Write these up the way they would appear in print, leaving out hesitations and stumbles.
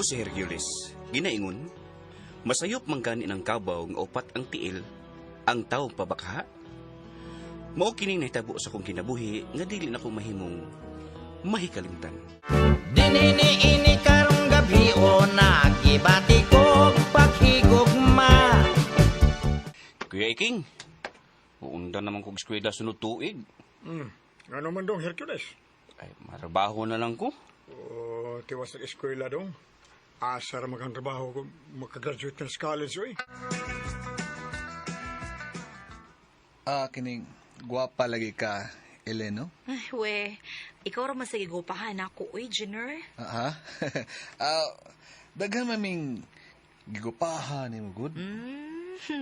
si Hercules. Ginaingon, masayop man gani ng kabaw nga upat ang tiil, ang tao pabakha. Mao kining nahitabo sa akong kinabuhi nga dili na ko mahimong mahikalimtan. Dinini ini karong gabi o nagibati kog paghigugma. Kuya Iking, uunda naman kog eskwela sunod tuig. Ano man dong, Hercules? Ay, marabaho na lang ko. O, tiwas ng eskwela dong. Asa ra magang trabaho ko makagraduate na sa college, oy. Ah, kining gwapa lagi ka, Eleno. Ay, we. Ikaw ra man sa gigupahan ako, uy, Jenner. Ah, ha? Ah, daghan maming gigupahan ni mo good.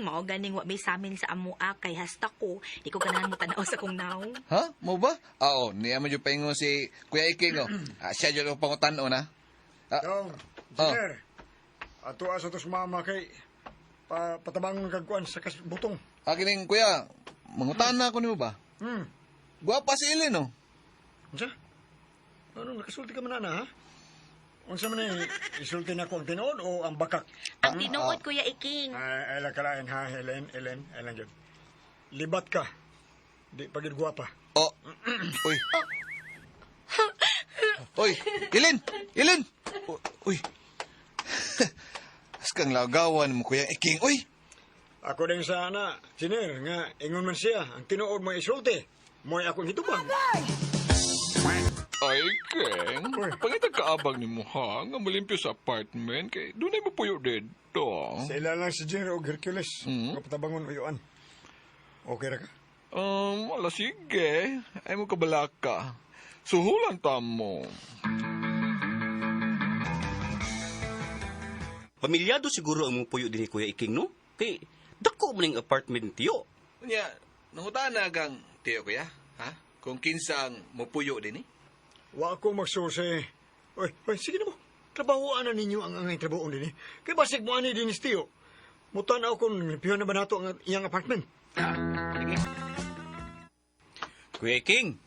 Mao ganing wa may samin sa amoa kay hasta ko, di ko ganahan mo tanaw sa kong naong. Ha? Mo ba? Ah, oh, niya mo jud paingon si Kuya Iking oh. Ah, siya jud ang pangutan-on ha. Ah, Dong, Oh. Jenner. Ato asa tos mama kay pa, patabangon kag kuan sa kas butong. ah, kining kuya, mangutan na ako nimo ba? Gwapa si Eleno. Unsa? Ano nakasulti ka man ana, ha? Unsa man ni isulti na ko ang tinuod o ang bakak? Ang tinuod, Kuya Iking. Ay, ay lang kalain ha, Helen, Helen, ay lang yun. Libat ka. Di pagid gwapa. Oh. Uy. Uy, Ilin! Ilin! Uy. Askang lagawan mo Kuya Iking. Uy. Ako din sana, Siner, nga ingon man siya, ang tinuod mo isulti. Mo'y akong hitubang. Ay, Keng. Pangitag kaabag ni mo, ha? Nga malimpyo sa apartment. Kay doon ay mapuyo dito. Sila lang si Jenner og Hercules. Mm. Kapatabangon uyuan. Okay ra ka? Wala, sige. Ay mo kabalaka. Suhulan ta mo. Pamilyado siguro ang mupuyo din ni Kuya Iking, no? Kay dako man ning apartment tiyo. Unya, nangutan na kang tiyo kuya, ha? Kung kinsa ang mupuyo din eh. Wa ko magsusi. Oy, oy, sige na mo. Trabahoan na ninyo ang angay trabaho din eh. Kay basig mo ani din tiyo. Mutan-aw kung limpiyon na ba nato ang iyang apartment. Kuya Iking,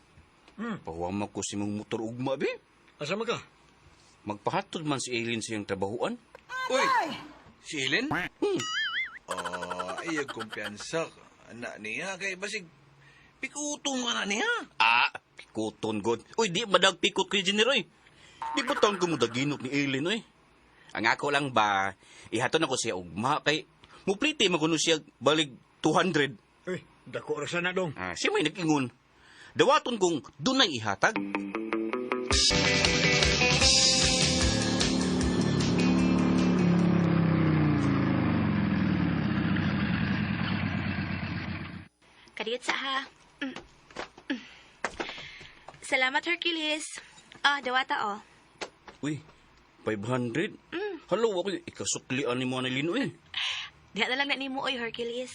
pahuwam ko si mong motor ugma, be. Asa man ka? Magpahatod man si Aileen sa iyang trabahoan. Uy! Si Helen? Oh, ay, kumpiyansa. Anak niya, kay basig, pikutong anak niya. Ah, pikuton god. Uy, di madag pikot kuya Jenner, oy. Di ba taon ko mo daginok ni Aileen, oy? Ang ako lang ba, ihaton ako siya ugma kay mupliti man kuno siya balig 200. Uy, dako ra sana dong. Ah, siya may nag-ingon. Dawaton kong dunay ihatag. Kadiyot sa ha. Salamat, Hercules. Ah, dawata oh. Uy, 500? Hello, ako ikasuklian ni mo na lino eh. Diha na lang na nimo oy, Hercules.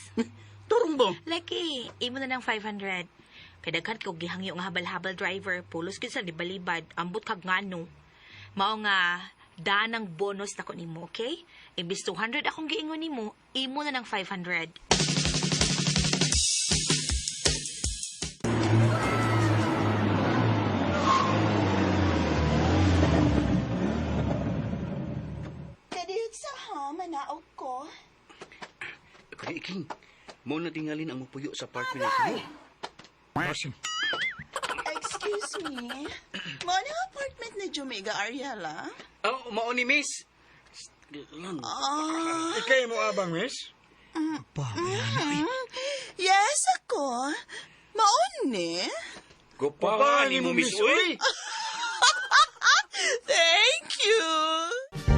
Tarong ba? Laki, imo na ng 500. Kay daghan kog gihangyo nga habal-habal driver, pulos gyud sa libalibad, ambot kag ngano. Mao nga danang bonus nako nimo, okay? Imbis 200 akong giingon nimo, imo na ng 500. Kadiyot sa ha, manaog ko. Kuya Iking, mo na tingalin ang mupuyo sa apartment ni Basin. Excuse me. Mo na apartment ni Jumiga Ariela? Oh, mao ni miss. Lan. Ah, Ikay mo abang, miss? yes ako. Maon ni? Gupahan ni mo, miss, uy. Thank you.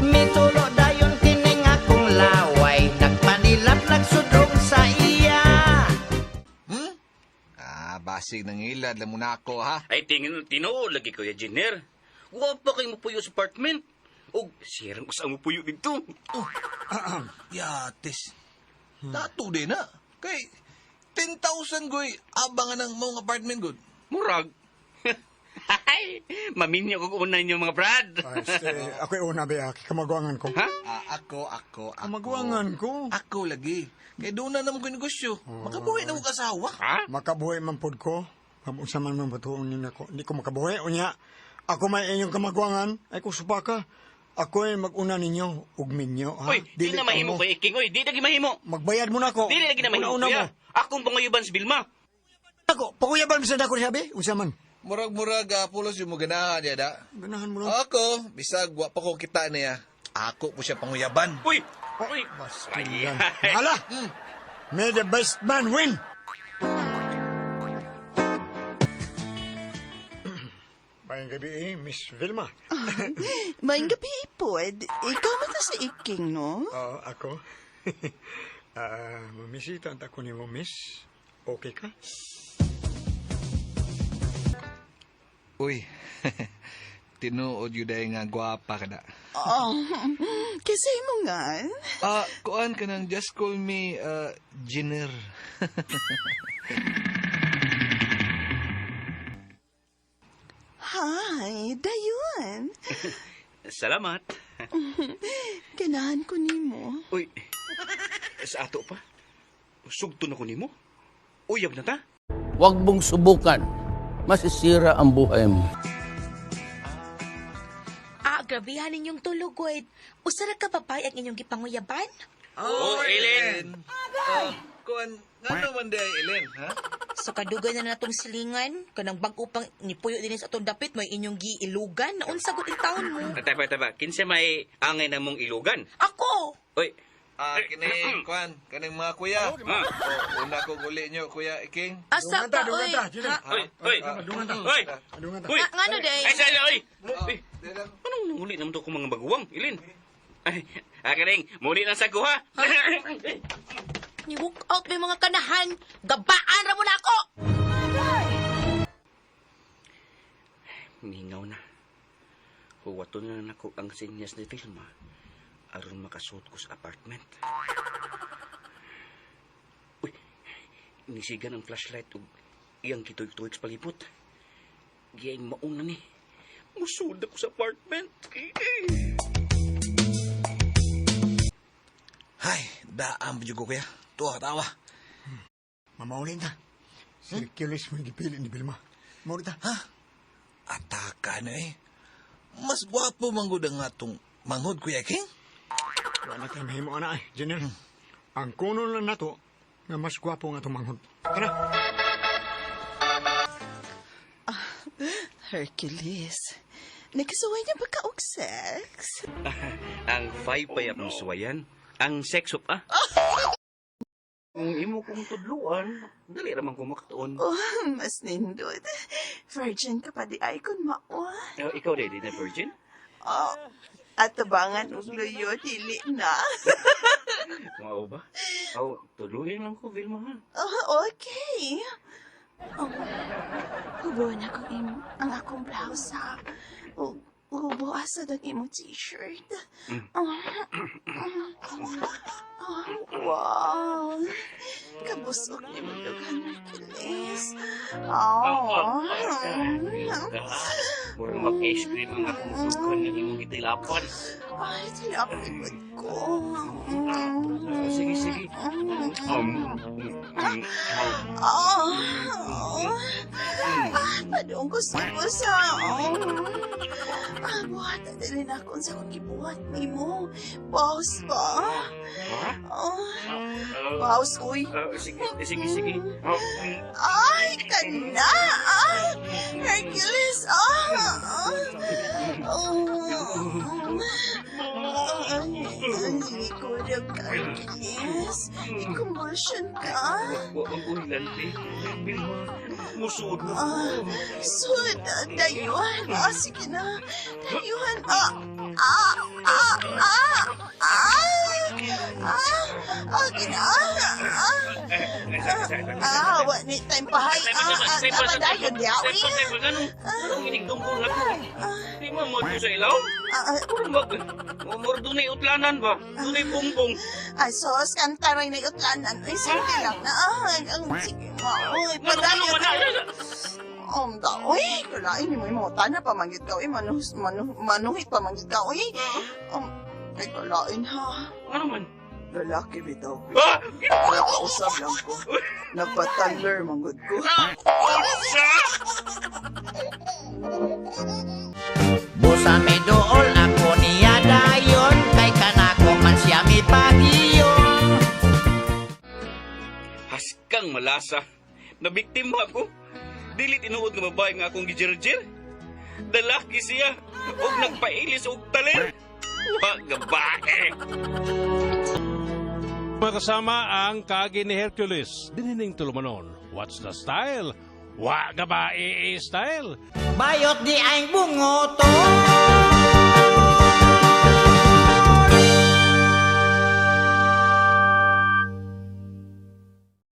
Mitulo dayon kining akong laway, nagpanilap nagsudong sa iya. Ah, basig nang ilad, lang muna ako, ha? Ay, tingin tinuod lagi Kuya Jenner. Wa pa kay mupuyo sa apartment. Og sirang usa mupuyo dito. Yatis. Tato din na. Kay, 10,000 goy, abangan ng mong apartment good. Murag. Ay, maminyo ko una ninyo mga brad. Ay, este, ako'y una ba, kamagwangan ko. Ha? Ah, ako, ako, ako. Kamagwangan ko. Ako lagi. Kay doon na naman ko yung negosyo. Makabuhay na akong asawa. Ha? Makabuhi man pod ko. Unsa man man batuon ninyo ako. Hindi ko makabuhi. Unya, ako may inyong kamagwangan. Ay kung supaka. Ako ay mag-una ninyo ug minyo, ha? Uy, di na mahimo kamo. ko iking. Uy, di na mahimo. Magbayad mo na ako. Di na lagi na mahimo, Una-una kuya. mo. Akong panguyuban si Vilma. Ako, pakuyaban mo sa dako sabi? Unsa man? Murag-murag pulos yung mo ganahan niya da. Ganahan mo lang. Ako, bisag wa pa ko kita niya. Ako po siya panguyaban. Uy! Uy! Bastilan. Hala! May the best man win! Bayang gabi eh, Miss Vilma. Maayong gabi pod. Ikaw man ta sa iking, no? Oo, ako. Ah, mamisita ang tako ni mo, Miss. Okay ka? Uy, tinuod yun dahil nga gwapa ka na. Oh, kasi mo nga. Ah, kuan ka nang just call me Jenner. Hi, dayon. Salamat. Ganahan ko nimo. Uy, sa ato pa. Sugto na ko nimo. Uyab na ta. Huwag mong subukan. Masisira ang buhay mo. Ah, grabehan ninyong tulugod. Usa ra ka babae ang inyong gipanguyaban? Oh, Ellen. Kuan, ngano man day Ellen, ha? Sa kadugay na natong silingan, kanang bag-o pang nipuyo din sa atong dapit may inyong giilugan na unsa gud in taon mo. Taba, taba. Kinsa may angay na mong ilugan. Ako. Uy, Ah, kini kuan, kaning mga kuya. Oh, una ko guli nyo, Kuya Iking. Asa Dungan ta, ka dungan oy? ta, Jenner. Ha? uy, uy. Dungan ta. Uy. Dungan ta. Uy. Nga- ngano, day? Ay, sa, uy. Uy. Di lang. Anong nanguli naman to kong mga baguwang, Ilin? Ay, akaring, muli lang sa kuha. Ni walk out may mga kanahan. Gabaan ra mo na ako. Mingaw na. Huwaton na nako ang sinyas ni Vilma aron makasuot ko sa apartment. Uy, nisigan ang flashlight ug iyang kituig-tuig sa palibot. Giyang mauna ni. Musud ako sa apartment. Hay, daam jud ko kuya. Tuwa tawa. Mamaulin ta. Si Hercules mo yung gipili ni Vilma. Maulin ta. Ha? Ataka na eh. Mas gwapo man gud ang atong manghod Kuya Iking. Wala tayo mahimo ana eh, Jenner. Ang kuno lang nato nga mas gwapo nga tumanghod. Tara. Hercules. Nagkasuway niya ba ka og sex? Ang five pa akong suwayan. Ang sex up ah. Kung imo kong tudluan, dali ra man ko makatuon. Oh, mas nindot. Virgin ka pa di ay kun mao. Eh, ikaw ready na virgin? Oh, at tabangan og luyo dili na. Mao ba? Aw, tuluyan lang ko, Vilma ha. Oh, okay. Oh, hubo na kong imo, ang akong blouse ha. Oh, hubo asa ang imo t-shirt. Oh, oh, wow. Kabusok ni mo dughan, Hercules. Oh. Murag mag-ice cream ang akong dughan nga imong gitilapan. Ay, tilapin ko. Sige, sige. Oh, ah, padung ko sa busa. Oh. Ah, buhat na dili na akong sa akong gibuhat nimo. Pause ba? Ha? Oh, pause, uy. Sige, sige, sige. Oh, Ay, kana! Ah, Hercules! Ah! Ah! Oh. Ay, ang likod ka, Hercules. I-convulsion ka. Wa ang ulan, te. Vilma, musuod na. Ah, sud, dayuhan. Ah, sige na. Dayuhan. Ah, ah, ah, ah, ah, ah, ah, gina, ah, ah, ah, wa ni time pahay. Ah, ah, ah, dayon diya, uy. Anong inigdungkol na ko? Di mo mo sa ilaw? Ah, ah, Murag, murag dunay utlanan ba? Dunay bumbong. ah, sos, kanta rin na utlanan. Uy, sige lang na. Ah, ang sige mo. Uy, Ano, ano, padayon. wala? Da, uy, kulain ni mo yung mga tana pamanggit ka, uy, manuh, manuh, manuhit pamanggit ka, uy. Ay, kulain ha. Ano man? Lalaki bitaw ko. Ah! Nakausap lang ko. Nagpataler, manggod ko. Sa! Busa may dool ako niya. Ang malasa. Nabiktima ko. Dili tinuod nga babae nga akong gijirjir. Dalaki siya. Og nagpailis og taler. Wa gabae. Makasama ang kaagi ni Hercules. Dinining tulumanon. What's the style? Wa gabae style. Bayot di ang bungoton.